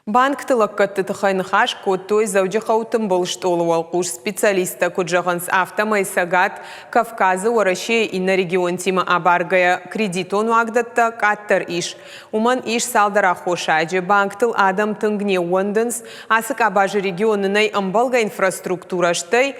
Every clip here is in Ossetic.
Банкты лӕггӕдты тыххӕй ныхас кодтой Дзӕуджыхъӕуы тымбыл стъолы уӕлхъус. Специалисттӕ куыд зӕгъынц, афтӕмӕй Цӕгат Кавказы Уӕрӕсейы иннӕ регионтимӕ абаргӕйӕ кредитон уагдӕттӕ къаддӕр ис. Уымӕн ис цалдӕр аххосаджы. Банктыл адӕм тынг не ууӕндынц. Ацы къабазы регионы нӕй ӕмбӕлгӕ инфраструктурӕ, стӕй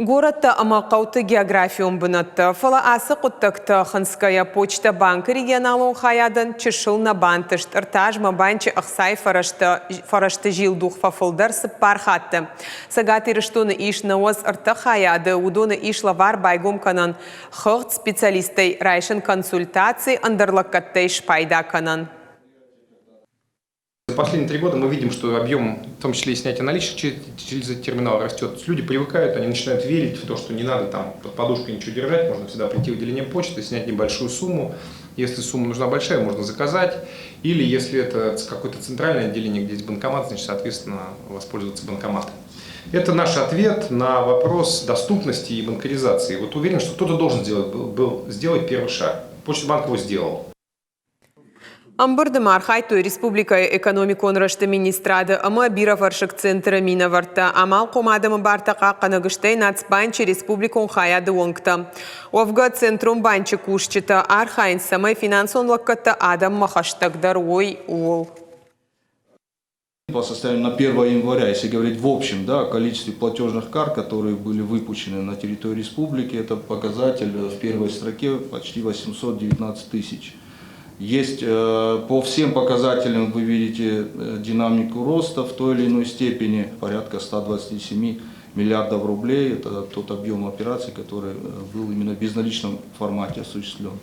горӕттӕ ӕмӕ хъӕуты географион бынӕттӕ. Фӕлӕ ацы хъуыддӕгтӕ хынцгӕйӕ Почта банкы регионалон хайадӕн чысыл нӕ бантыст. Ӕртӕ азмӕ банчы ӕхцайы фӕрӕзтӕ фӕрӕзты зилдух фӕфылдӕр цыппар хатты. Цӕгат Ирыстоны ис 93 хайады, уыдоны ис лӕвар байгом кӕнӕн хыгъд, специалисттӕй райсын консультаци, ӕндӕр лӕггӕдтӕй спайда кӕнӕн. За последние 3 года мы видим, что объем, в том числе и снятия наличных через терминал, растет. Люди привыкают, они начинают верить в то, что не надо там под подушкой ничего держать, можно всегда прийти в отделение почты, снять небольшую сумму. Если сумма нужна большая, можно заказать. Или если это какое-то центральное отделение, где есть банкомат, значит, соответственно, воспользоваться банкоматом. Это наш ответ на вопрос доступности и банкаризации. Вот уверен, что кто-то должен был сделать первый шаг. Почта Банк его сделал. Ӕмбырды ма архайдтой республикӕйы экономикон рӕзты министрады ӕмӕ бирӕвӕрсыг центры минӕвӕрттӕ, амалхъом адӕмы бартӕ хъахъхъӕнӕг, стӕй Нацбанчы республикон хайады уӕнгтӕ. Уӕвгӕ, Центрон банчы кусджытӕ архайынц, цӕмӕй финансон лӕггӕдтӕ адӕммӕ хӕстӕгдӕр уой, ууыл. По состоянию на 1 января, если говорить в общем, да, о количестве платежных карт, которые были выпущены на территории республики, это показатель в первой строке почти 819 тысяч. Есть по всем показателям, вы видите динамику роста в той или иной степени, порядка 127 миллиардов рублей. Это тот объем операций, который был именно в безналичном формате осуществлен.